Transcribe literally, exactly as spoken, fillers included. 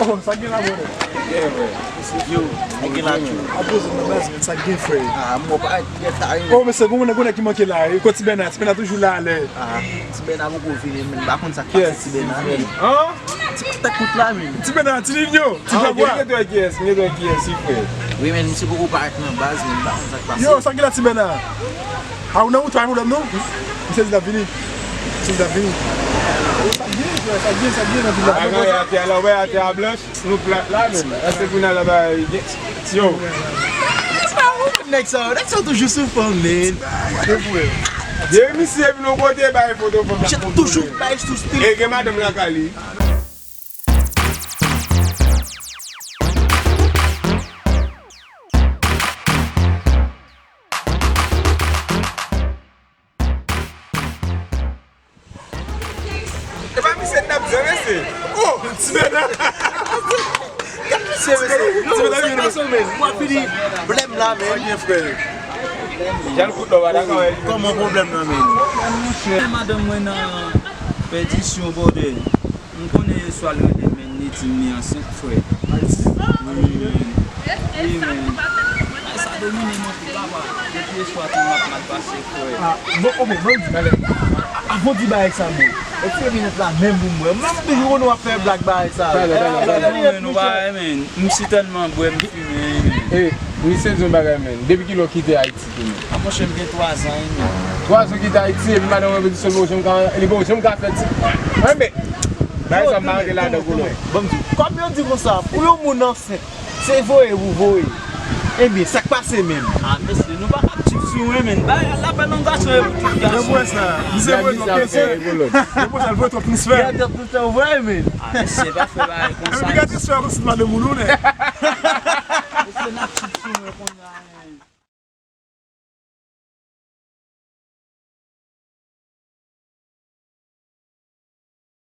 Oh, sa gen la, brother? Yo, nèg gen la tjou. Apoze nan baz, men sa gen, frè. Ah, mwen pa gen ta. Oh, mesye, gon nèg, gon nèg ki manke la. Kot Ti Bèna? Ti Bèna toujou la, alè. Ah, Ti Bèna poko vini, men m pa konn sa k pase Ti Bèna, men. Ti patat kout la, men. Ti Bèna, Ti Ninyo, Ti Jagwa. Gen dwa kiyès, gen dwa kiyès, wi, frè. Wi, men misye poko parèt nan baz, men m pa konn sa k pase. Yo, sa gen la, Ti Bèna? A, ou nan wout, pa gen pwoblèm, non? Misye di l ap vini. Misye di l ap vini. Oh, sa gen, frè, sa gen, sa gen nan vil la. Atè a, la, wè, atè a blanch. Nou plat la menm. Èske kounye a la bay gen. Yo. Nèg sa yo, nèg sa yo toujou sou fanm, men. Depi misye vin yon kote bay foto fanm. Misye toujou bay sou stil. E gen madanm lakay li. E pa misye n ap zan, mesye. Oh, Ti Bèna. Gad misye, mesye. Yo, sa k pase w, men? W ap fini blèm la, men. Sa gen, frè. Jan l kout lò, pa dakò, men. Kòman pwoblèm nan, men? Monchè, madanm mwen nan pèdisyon, bòdè. M konnen yèswa l rele, men li di m li ansent, frè. Wi, men. Wi, men. Ay, sa domine mwen tou, papa. Depi yèswa tou m ap mal pase, frè. Ah, bon, ok, bon, di bagay. Avan di bagay sa, bon. Èske minèt la menm pou mwen? Mwen, m toujou konnen w ap fè blag bagay sa. Talè, talè, talè. Non, men, nou pa, men, m si tèlman bwè, m fimen, men. Eh, misye di yon bagay, men. Depi kilè w kite Ayiti? A, monchè, m gen twa zan, wi, men. Twa zan w kite Ayiti, epi madanm ou repetisyon, li poko janm ka, li poko janm ka fè ti. Wi, men, bagay sa m pa rete ladan, kolon. Bon, m di, kòm yo di konsa, pou yon moun ansent, se voye pou voye. Ebyen, sa k pase menm? A, mesye, nou pa ka ap tchip sou mwen, men. Bagay la pa nan gason, e pou tout gason. Yo pran sa. Misye voye twòp pese. Yo pran sa, l voye twòp transfè. Yo twòp transfè, w voye, men. A, mesye, pa fè bagay konsa. Epi gade transfè konsa, madanm ou, non, nèg. Mesye, n ap